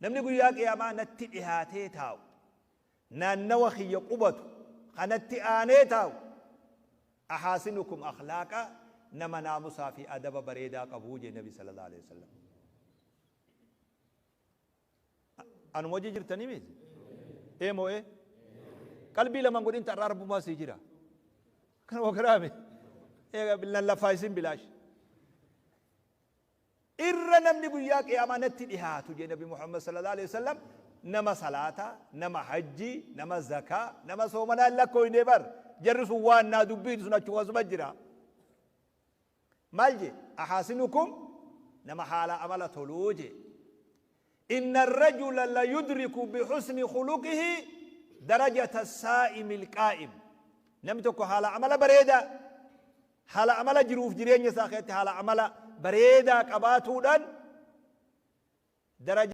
Namni guyyaa qiyaamaa natti dhihaatee taa'u, naannawa kiyya qubatu, ka natti aanee taa'u, ahaasinukum akhlaaqa, nama naamusaa fi adaba bareedaa qabu jee Nabi sallallahu alaihi wasallam. Anuma hojii jirtanii miti? Ee moo ee? Qalbii lamaan godhin ta'arraa rabbumaa sii jira. Kana wakaraame. Eega lallafaa isin bilaash. Irra namni guyyaa qiyaamaa natti dhihaatu jee Nabi Muhammad sallallahu alaihi wasallam nama salaataa, nama hajjii, nama zakaa, nama soomanaa hin lakkooyne bar. Jarri sun waan naa dubbiin sun achuma asuma jira. Maal jee? Ahaasinukum nama haala amala toluu jee. Inna arrajula la yudriku bihusni khuluqihi darajata saa'imi alqaa'im. Namni tokko haala amala bareedaa Haala amala jiruuf jireenya isaa keessatti haala amala bareedaa qabaatuudhaan darajaa.